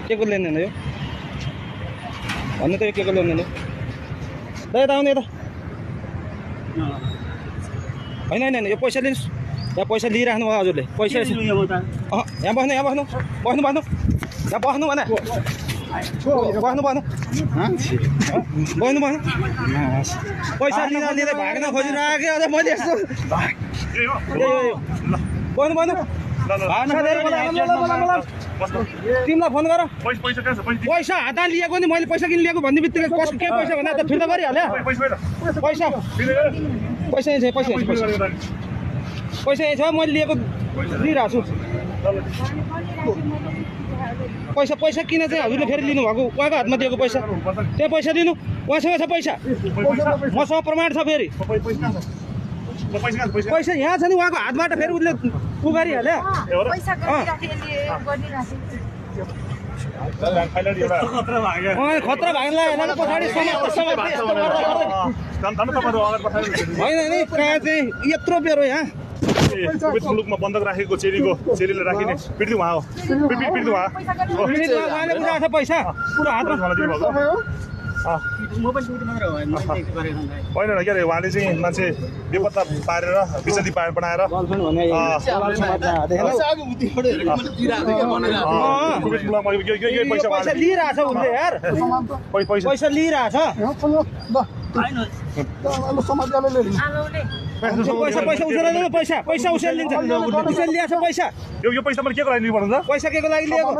के को लेनदेन हो यो भन्नु त यो के को लेनदेन हो ल यता आउनु यता होइन होइन यो पैसा लिनुहोस् यहाँ पैसा लिइराख्नु भयो हजुरले पैसा यहाँ बस्नु यहाँ बस्नु बस्नु बस्नु यहाँ बस्नु भने बस्नु बस्नु बस्नु बस्नु पैसा लिँदा लिँदै भाग्न खोजिरहेको अझ मैले यस्तो बस्नु बस्नु तिमीलाई फोन गर पैसा हातमा लिएको नि मैले पैसा किन लिएको भन्ने बित्तिकै कसको के पैसा भन्दा त फिर्ता गरिहाल्यो पैसा पैसा यहीँ छ पैसा पैसा यहीँ छ मैले लिएको लिइरहेको छु पैसा पैसा किन चाहिँ हजुरले फेरि लिनुभएको उहाँको हातमा दिएको पैसा त्यो पैसा दिनु उहाँसँग छ पैसा मसँग प्रमाण छ फेरि पैसा यहाँ छ नि उहाँको हातबाट फेरि उसले उगारिहाल्यो खतरा भाग्ला होइन पछाडि होइन नि कहाँ चाहिँ यत्रो बेरो यहाँ मुलुकमा बन्दक राखेको चेरीले राखिने पिर्ती उहाँ हो उहाँले उठाएको छ पैसा पुरो हातमा होइन के अरे उहाँले चाहिँ मान्छे बेपत्ता पारेर विचती बनाएर पैसा लिइरहेछ उसले यार पैसा लिइरहेछ पैसा पैसा उसले पैसा पैसा उसले लिन्छ उसले ल्याएको छ पैसा यो पैसा मैले के को लागि लिनु पर्छ पैसा के को लागि लिएको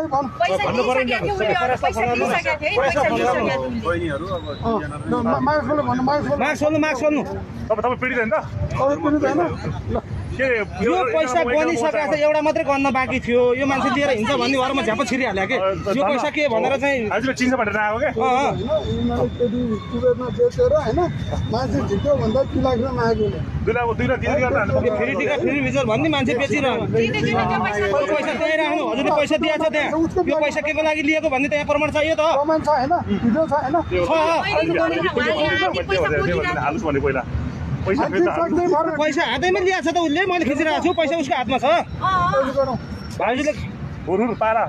मार्क्स सोल्नु तपाईँ पीडित होइन यो पैसा गनिसकेको छ एउटा मात्रै गन्न बाँकी थियो यो मान्छे लिएर हिँड्छ भन्ने भरमा झ्याप छिरिहाल्यो कि यो पैसा के भनेर चाहिँ हजुर चिन्छ भनेर आएको क्या मान्छे झिक्यो भन्दा 2 लाख मागेको फेरि टिका फेरि भिजर भन्ने मान्छे बेचिरहनु पैसा त्यहीँ राख्नु हजुरले पैसा दिएको छ त्यहाँ यो पैसा के को लागि लिएको भन्ने त्यहाँ प्रमाण चाहियो त प्रमाण छ हैन भिडियो छ हैन पैसा हातैमा ल्याएको छ त उसले मैले खिचिरहेको छु पैसा उसको हातमा छ भाइजीले हुरुर पारा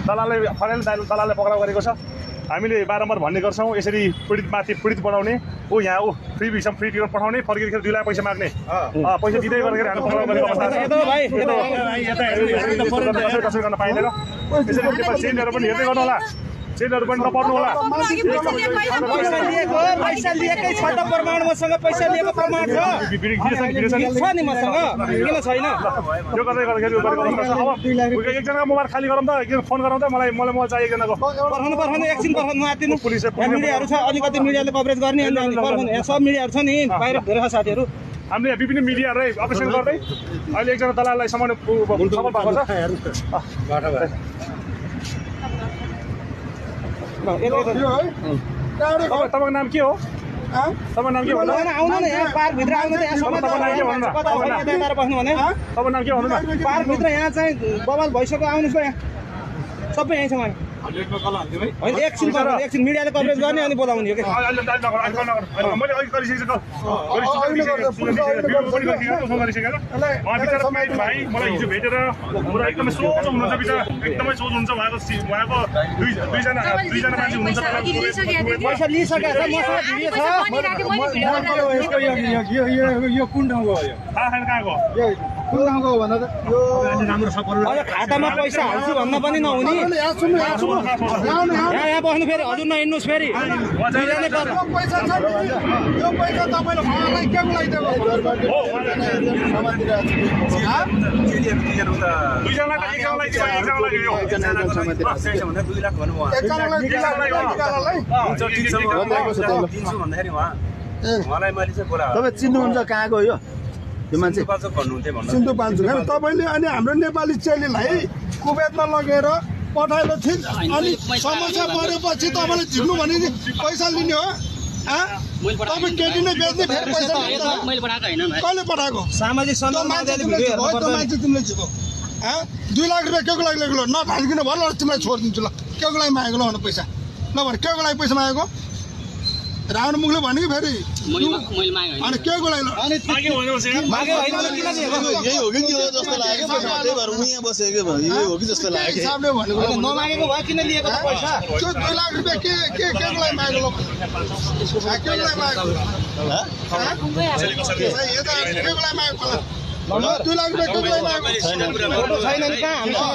दलालले फरेल दलालले पक्राउ गरेको छ हामीले बारम्बार भन्ने गर्छौँ यसरी पीडितमाथि पीडित बनाउने ऊ यहाँ ऊ फ्री भिसा फ्री टिकट पठाउने फर्किँदाखेरि 2 लाख पैसा माग्ने पैसा दिँदै गर्दाखेरि हामी पक्राउ गरेको अवस्था छ गर्न पाइँदैन यसरी चेन्जहरू पनि हेर्दै गर्नु होला चेन्जहरू पनि नपर्नु होला पैसा लिएकै छ त प्रमाण मसँग पैसा लिएको प्रमाण छ नि मसँग किन छैन यो गर्दै गर्दाखेरि एकजनाको मोबाइल खाली गरौँ त फोन गरौँ त मलाई मोबाइल चाहियो एकजनाको पर्खाउनु एकछिन पर्खाउनु आतिनु मिडियाहरू छ अलिकति मिडियाले कभरेज गर्ने अनि पर्खाउनु यहाँ सब मिडियाहरू छ नि बाहिर धेरै छ साथीहरू हामीले विभिन्न मिडियाहरूलाई अपरेसन गर्दै अहिले एकजना दलाललाई समाउनु सफल भएको छ तपाईँको नाम के हो तपाईँको नाम के भन्नु आउनु न यहाँ पार्कभित्र आउनु त यहाँ बस्नु भने तपाईँको नाम के भन्नु न पार्कभित्र यहाँ चाहिँ बवाल भइसक्यो आउनुहोस् न यहाँ सबै यहीँ छ होइन एकछिन मिडियाले कभरेज गर्ने अनि बोलाउने हो कि मलाई हिजो भेटेर एकदमै सोझो हुनुहुन्छ बिचरा एकदमै सोझो हुन्छ उहाँको दुईजना मान्छे हुनुहुन्छ पैसा लिइसकेको छ यो कुन ठाउँको हो थाहा छैन कहाँको कुन ठाउँको हो भन त यो खातामा पैसा हाल्छु भन्न पनि नहुने यहाँ बस्नु फेरि हजुर नहिँड्नुहोस् फेरि पैसा छ यो पैसा तपाईँले उहाँलाई के को लागि तपाईँ चिन्नुहुन्छ कहाँको हो यो मान्छे सिन्धुपाल्चोक होइन तपाईँले अनि हाम्रो नेपाली चेलीलाई कुवेतमा लगेर पठाएको थियो अनि समस्या परेपछि तपाईँले झिक्नु भने पैसा लिने हो तपाईँ केटी नै बेच्ने फेरि पैसा कहिले पठाएको सामाजिक मान्छे तिमीले झिको 2 लाख रुपियाँ के को लागि लगेको नफालिकन भन तिमीलाई छोडिदिन्छु ल के को लागि मागेको ल पैसा नभने के को लागि पैसा मागेको रावणमुखले भन्यो फेरि अनि के को लागि अनि माग्यो भनेपछि माग्यो होइन भने किन दिएको यही हो कि हो जस्तो लाग्यो त्यही भएर म यहाँ बसेको भयो यही हो कि जस्तो लाग्यो हिसाबले भनेको होइन, नमागेको भए किन लिएको त पैसा त्यो 2 लाख रुपियाँ के को लागि मागेको के को लागि मागेको यता के को लागि मागेको 2 लाख रुपियाँ के को लागि मागेको फोटो छैन नि कहाँ हामीसँग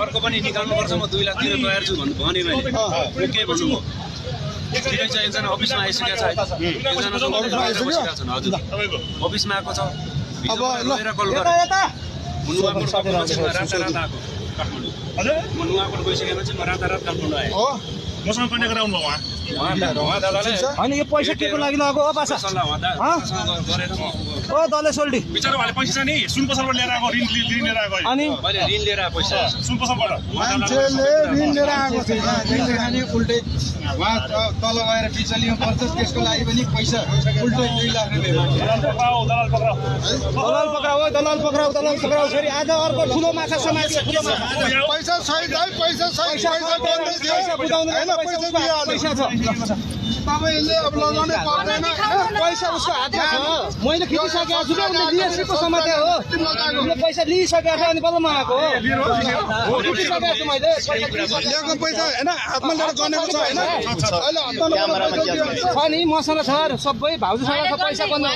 अर्को पनि निकाल्नुपर्छ म 2 लाख दिन तयार छु भने मैले के भन्नु म ठिकै छ एकजना अफिसमा आइसकेको छ एकजना छन् हजुर तपाईँको अफिसमा आएको छ अब ल यता यता मुनुवाकोट रातारात आएको काठमाडौँ हजुर म नुवाकोट गइसकेपछि म रातारात काठमाडौँ आएँ हो मसँग कन्ट्याक्ट गराउनु भयो उहाँ दादाले होइन यो पैसा के को लागि लगाएको हो बासा सल्लाह उहाँसँग गरेर म ओ दले सोल्टी बिचरा उहाँले पैसा चाहिँ नि सुन पसलबाट लिएर आएको ऋण लिएर आएको अहिले। अनि मैले ऋण लिएर आएको पैसा सुन पसलबाट मान्छेले ऋण लिएर आएको छ ऋण खाने उल्टै उहाँ तल गएर बिचलीमा पर्छ त्यसको लागि पनि पैसा उल्टै 2 लाख रुपियाँ दलाल पक्राउ दलाल पक्राउ फेरि आज अर्को ठुलो माछा समाज ठुलो माछा पैसा सही है पैसा सही पैसा बुझाउनु हैन पैसा दिइहाल्यो पैसा छ तपाईले अब लगाउनै पर्दैन पैसा उसको हातमा छ मैले खिचिसकेको छु क्या उसले लिएसको समात्या हो उसले पैसा लिइसकेको छ अनि बल्ल म आएको हो खिचिसकेको छु मैले ल्याएको पैसा हैन हातमा लिएर गनेको छ हैन अहिले हातमा छ नि मसँग छ सबै भाउजूसँग छ पैसा गर्नु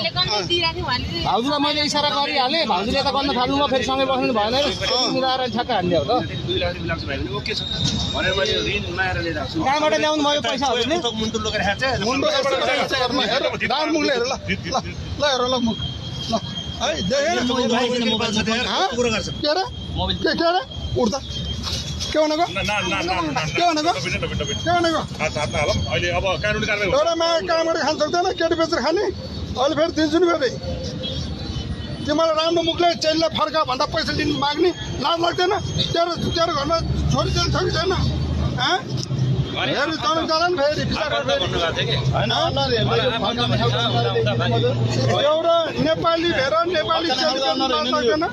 भाउजूलाई मैले इसारा गरिहालेँ भाउजूले त गर्न थाल्नु म फेरि सँगै बस्नु भएन मिलाएर ठ्याक्क हान्दियो हो 2 लाख रुपियाँ लाग्छ भाइ भने ओके छ भनेर मैले ऋण माएर लिएर आएको छु कहाँबाट ल्याउनु भयो पैसा हजुरले मुन्टु लगेर खान्छ रावणमुखले हेर ल ल हेर ल मुख ल है देखेन के अरे उड्दा के भनेको के भनेको के भनेको अहिले अब कानुनी कारबाही एउटा माया कामबाट खान सक्दैन केटी बेचेर खाने अहिले फेरि दिन्छु नि फेरि तिमीलाई राम्रो मुखले चेलीलाई फर्का भन्दा पैसा लिनु माग्ने लाज लाग्दैन तेरो तेरो घरमा छोरी चेली छ कि छैन फेरि तल जाला नि फेरि विचार गरेर एउटा नेपाली भएर नेपाली चेली लाज लाग्दैन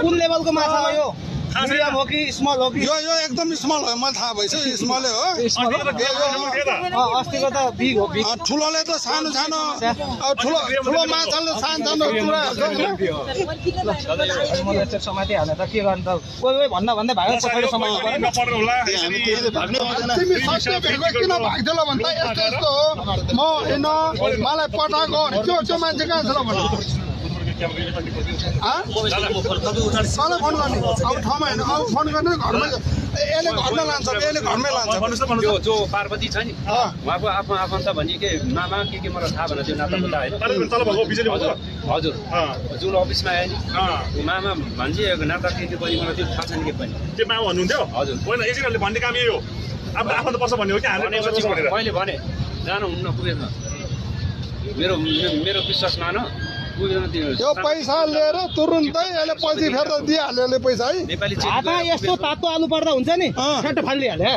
कुन लेभलको माछा हो यो मिडियम हो कि स्मल हो कि यो एकदम स्मल हो मलाई थाहा भइसक्यो स्मलै हो अस्तिको त बिग हो बिग ठुलोले त सानो सानो अब ठुलो माछाले सानो सानो कुरा मैले चाहिँ समातिहाल्ने त के गर्नु त कोही भन्दा भन्दै भाइ पछाडि समात्नु पर्यो नपर्नु होला तिमी सत्य भेटको किन भाग्दैला भन्दा यस्तो यस्तो हो म होइन मलाई पठाएको त्यो मान्छे कहाँ छ ल भन्नु कसलाई फोन गर्ने अब ठाउँमा होइन अब फोन गर्ने घरमा यसले घरमा लान्छ यसले घरमै लान्छ यो जो पार्वती छ नि उहाँको आफ्नो आफन्त भने के मामा के मलाई थाहा भएन त्यो नाता बुझ्दा होइन तल भएको बिजुली भयो हजुर जुन अफिसमा आयो नि मामा भन्छ नाता के पनि मलाई त्यो थाहा छैन के पनि त्यो मामा भन्नुहुन्थ्यो हजुर होइन एजेन्टहरूले भन्ने काम यही हो अब आफन्त पर्छ भन्ने हो कि हामीले भनेर मैले भने जानुहुन्न पुगेन मेरो विश्वास मान यो पैसा लिएर तुरुन्तै यसले पछि फेर दिइहाल्यो यसले पैसा है नेपाली हातमा यस्तो तातो आलु पर्दा हुन्छ नि ठ्याक्क फालिदिइहाल्यो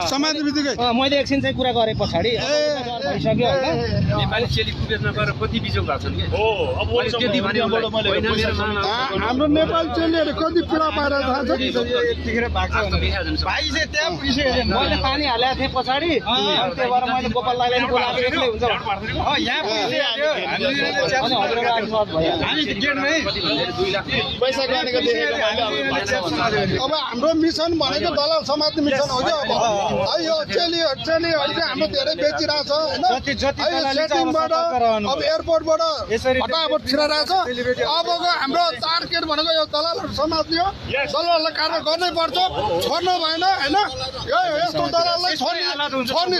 समाज बित्तिकै मैले एकछिन चाहिँ कुरा गरेँ पछाडि भइसक्यो होइन नेपाली चेली कुबेरमा गएर कति बिजोग भएको छन् कि हो अब त्यति भने मेरो मामा हाम्रो नेपाली चेलीहरू कति पीडा पाएर थाहा छ यतिखेर भाग्छ भाइ चाहिँ त्यहाँ पुगिसकेको छ मैले पानी हालेको थिएँ पछाडि अनि त्यही भएर मैले गोपाल दाइलाई बोलाएको एक्लै हुन्छ यहाँ पुगिसक्यो हामीले हामी गेटमै पैसा गानेको देखेको अब हाम्रो मिसन भनेको दलाल समाज मिसन हो कि अब है यो चेलीहरू चाहिँ हाम्रो धेरै बेचिरहेछ होइन सेटिङबाट अब एयरपोर्टबाट फटाफट छिराइरहेछ अबको हाम्रो टार्गेट भनेको यो दलालहरू समाजले हो दलाललाई कारवाही गर्नै पर्छ छोड्नु भएन होइन यस्तो दलाललाई छोड्ने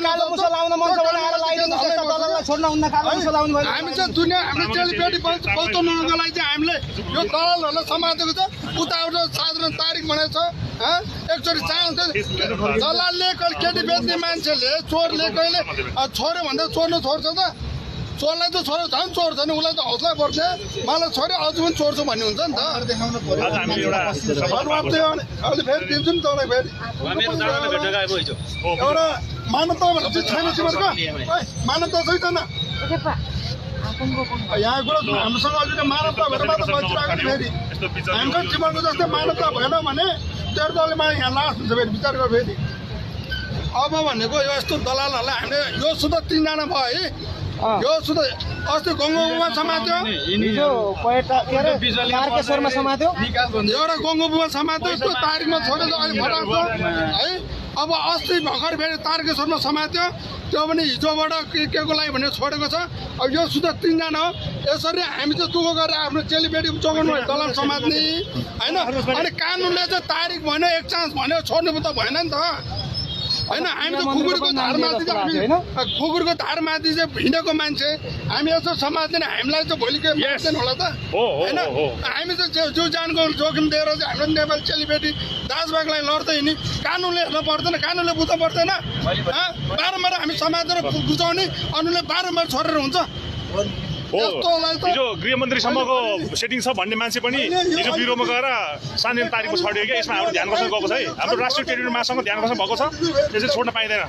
कालो मुसो लाउन मन छ भने आएर लगाइदिनु त्यस्तो दलाललाई छोड्न हुन्न कालो मुसो लाउनु भयो हामी चाहिँ दुनियाँ हाम्रो चेलीबेटी बचाउनको लागि चाहिँ हामीले यो दलालहरूलाई समातेको छ उताबाट साधारण तारिक भनेको छ एकचोटि चाहन्छ दलालले केटी बेच्ने मान्छेले चोरले कहिले छोड्यो भन्दा चोर्नु छोड्छ त चोरलाई त छोड्यो झन् चोर छ नि उसलाई त हौसला पर्छ मलाई छोड्यो अझ पनि चोर्छु भन्ने हुन्छ नि त देखाउनु पर्यो अहिले फेरि दिन्छु नि तँलाई फेरि एउटा मानवता भनेर चाहिँ छैन तिमीहरूको मानवता छैन यहाँ कुरो हामीसँग अहिले मानवता भएर मात्र बचिरहेको नि फेरि हामीसँग तिमीहरूको जस्तै मानवता भएन भने तेरो दलमा यहाँ लास हुन्छ फेरि विचार गर फेरि अब भनेको यो यस्तो दलालहरूलाई हामीले यो सुधा 3 जना भयो है यो सुधा अस्ति गङ्गोबुवा समात्यो तारकेश्वरमा समात्यो एउटा गङ्गोबुवा समात्यो त्यो तारिकमा छोडेर अहिले फटाएको है अब अस्ति भर्खर फेरि तारकेश्वरमा समात्यो त्यो पनि हिजोबाट के को लागि भनेर छोडेको छ अब यो सुधा 3 जना हो यसरी हामी चाहिँ दुःख गरेर आफ्नो चेलीबेटी जोगाउनु भयो दलाल समात्ने होइन अनि कानुनले चाहिँ तारिक भन्यो एक चान्स भन्यो छोड्नु त भएन नि त होइन हामी त कुकुरको धारमाथि चाहिँ कुकुरको धारमाथि चाहिँ हिँडेको मान्छे हामी यसो समात्दैन हामीलाई चाहिँ भोलि के बुझ्दैन होला त होइन हामी चाहिँ जो जानको जोखिम दिएर चाहिँ हाम्रो नेपाली चेलीबेटी दाजुभाइलाई लड्दै नि कानुनले हेर्नु पर्दैन कानुनले बुझ्नु पर्दैन बारम्बार हामी समातेर बुझाउने अनुले बारम्बार छोडेर हुन्छ हिजो गृहमन्त्रीसम्मको सेटिङ छ भन्ने मान्छे पनि हिजो बिरोमा गएर सानो तारिकमा छड्यो क्या यसमा हाम्रो ध्यान कसरी गएको छ है हाम्रो राष्ट्रिय टेरिटोरी महासङ्घ ध्यान कसरी भएको छ त्यसरी छोड्न पाइँदैन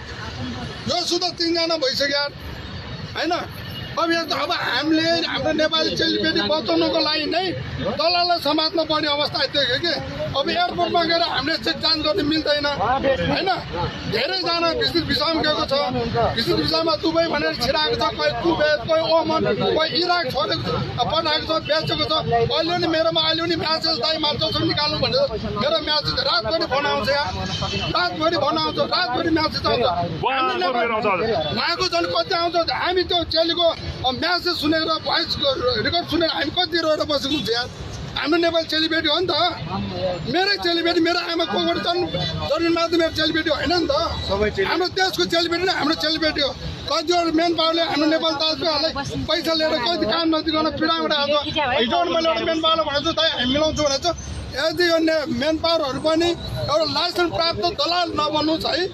यो सुधा 3 जना भइसक्यो होइन अब हामीले हाम्रो नेपाली चेलीबेटी बचाउनुको लागि नै दलाललाई समात्न पर्ने अवस्था आइदियो कि अब एयरपोर्टमा गएर हामीले चाहिँ जाँच गर्न मिल्दैन होइन धेरैजना विस्तृत भिसामा गएको छ विस्तृत भिसामा दुबई भनेर छिराएको छ कोही कुवेत कोही ओमन कोही इराक छोडेको पठाएको छ बेचेको छ अहिले नि मेरोमा अहिले पनि म्यासेज दाइ मान्छे निकाल्नु भनेर मेरो म्यासेज रातभरि फोन आउँछ रातभरि फोन आउँछ रातभरि म्यासेज आउँछ उहाँको झन् कति आउँछ हामी त्यो चेलीको म्यासेज सुनेर भोइस रेकर्ड सुनेर हामी कति रोएर बसेको हुन्छ यार हाम्रो नेपाली चेलीबेटी हो नि त मेरै चेलीबेटी मेरो आमा कोबाट जन्ममाथि मेरो चेलीबेटी होइन नि त हाम्रो देशको चेलीबेटी नै हाम्रो चेलीबेटी हो कतिवटा मेन पावरले हाम्रो नेपाल दाजुभाइहरूलाई पैसा लिएर कति काम नदी गर्न पीडाबाट आउँछ हिजो मैले एउटा मेन पावरलाई भनेको छु दाइ हामी मिलाउँछु भनेको छु यदि यो मेन पावरहरू पनि एउटा लाइसेन्स प्राप्त दलाल नबन्नुहोस् है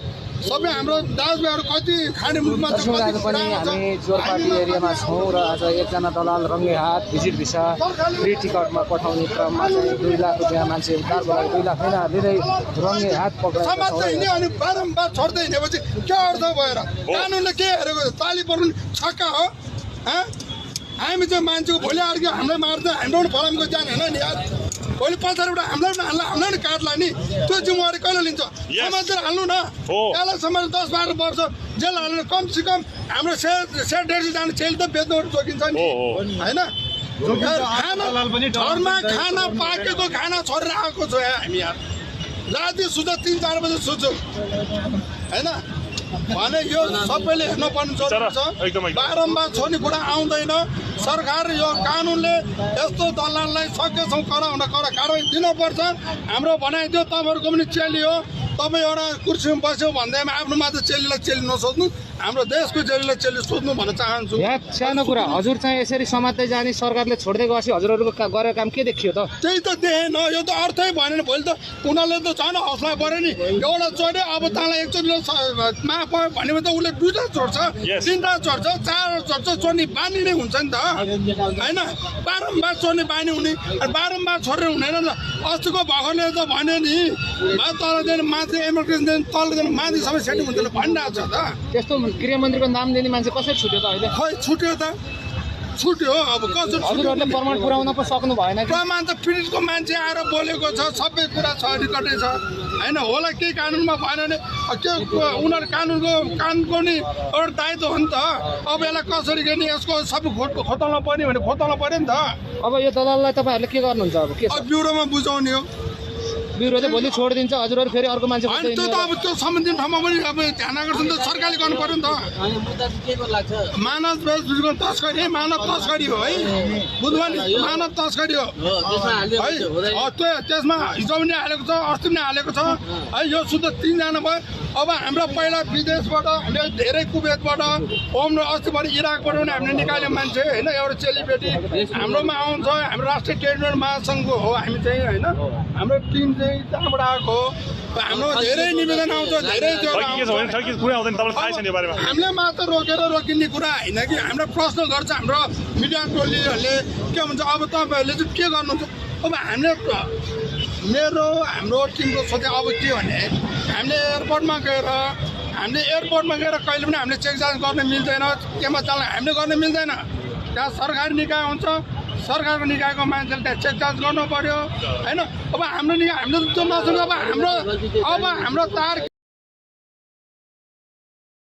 सबै हाम्रो दाजुभाइहरू कति खाने मुखमा हामी जोरपाटी एरियामा छौँ र आज एकजना दलाल रङ्गे हात भिजिट भिसा फ्री टिकटमा पठाउने क्रममा चाहिँ 2 लाख रुपियाँ मान्छे उद्धार भयो 2 लाख होइन धेरै रङ्गे हात समाज हिँड्यो अनि बारम्बार छोड्दै हिँडेपछि के अर्थ भएर कानुनले के हेरेको ताली पर्नु छक्का हो हामी चाहिँ मान्छेको भोलि अर्को हामीलाई मार्छ हाम्रो पनि फलामको जान होइन नि यार भोलि पछाडिबाट हामीलाई नि काट्ला नि त्यो जिम्मेवारी कहिले लिन्छ समाजतिर हाल्नु न त्यसलाई समाज 10-12 वर्ष जेल हाल्नु कमसेकम हाम्रो 150 जना चेली त बेच्नुहरू जोगिन्छ नि होइन घरमा खाना पाकेको खाना छोडेर आएको छ हामी यार राति सुत्छ 3-4 बजे सुत्छु होइन भने यो सबैले हेर्नुपर्ने जरुरी छ बारम्बार छोड्ने कुरा आउँदैन सरकार यो कानुनले यस्तो दलाललाई सकेसम्म कारवाही दिनुपर्छ हाम्रो भनाइदियो तपाईँहरूको पनि चेली हो तपाईँ एउटा कुर्सीमा बस्यो भन्दैमा आफ्नो मात्र चेलीलाई चेली नसोच्नु हाम्रो देशको चेलीलाई चेली सोध्नु भन्न चाहन्छु यहाँ सानो कुरा हजुर चाहिँ यसरी समात्दै जाने सरकारले छोड्दै गएपछि हजुरहरूको गरेको काम के देखियो त त्यही त देखेन यो त अर्थै भएन भोलि त उनीहरूले त झन् हौसला पऱ्यो नि एउटा चढ्यो अब तँलाई एकचोटि माफ भयो भने त उसले 2टा चढ्छ 3टा चढ्छ 4 चढ्छ चढ्ने बानी नै हुन्छ नि त होइन बारम्बार चढ्ने बानी हुने बारम्बार छोडेर हुँदैन नि अस्तिको भर्खरले त भन्यो नि तलदेखि माथि इमिग्रेसन तलदेखि माथि सबै सेटिङ हुँदैन भनिरहेको छ त त्यस्तो गृहमन्त्रीको नाम दिने मान्छे कसरी छुट्यो त अहिले खै छुट्यो अब कसरी हजुरहरूले प्रमाण पुर्याउन पो सक्नु भएन प्रमाण त पीडितको मान्छे आएर बोलेको छ सबै कुरा छ रिकर्डै छ होइन होला केही कानुनमा भएन भने के उनीहरू कानुनको नि एउटा दायित्व हो नि त अब यसलाई कसरी गर्ने यसको सबै खोतल्न पर्ने भने खोतल्न पर्यो नि त अब यो दलाललाई तपाईँहरूले के गर्नुहुन्छ अब के ब्युरोमा बुझाउने हो ब्युरोले भोलि छोडिदिन्छ हजुरहरू फेरि अर्को मान्छे होइन त्यो त अब त्यो सम्बन्धित ठाउँमा पनि अब ध्यान आकर्षण त सरकारले गर्नु पर्यो नि त मानव तस्करी मानव तस्करी हो है बुझ्नुभयो नि मानव तस्करी हो है त्यसमा हिजो पनि हालेको छ अस्ति पनि हालेको छ है यो शुद्ध 3 जना भयो अब हाम्रो पहिला विदेशबाट हामीले धेरै कुवेतबाट ओम अस्तिभरि इराकबाट पनि हामीले निकाल्यो मान्छे होइन एउटा चेलीबेटी हाम्रोमा आउँछ हाम्रो राष्ट्रिय टेरिटोरी महासङ्घको हो हामी चाहिँ होइन हाम्रो टिम चाहिँ त्यहाँबाट आएको हो हाम्रो धेरै निवेदन आउँछ धेरै हामीले मात्र रोकिने कुरा होइन कि हाम्रो प्रश्न गर्छ हाम्रो मिडिया टोलीहरूले के भन्छ अब तपाईँहरूले चाहिँ के गर्नुहुन्छ अब हामीले हाम्रो टिमको सोचे अब के भने हामीले एयरपोर्टमा गएर कहिले पनि हामीले चेक जाँच गर्न मिल्दैन केमा चल्न हामीले गर्न मिल्दैन त्यहाँ सरकारी निकाय हुन्छ सरकारको निकायको मान्छेले त्यहाँ चेक जाँच गर्नु पर्यो होइन अब हाम्रो निकाय हामीले त नसक्यो अब हाम्रो तार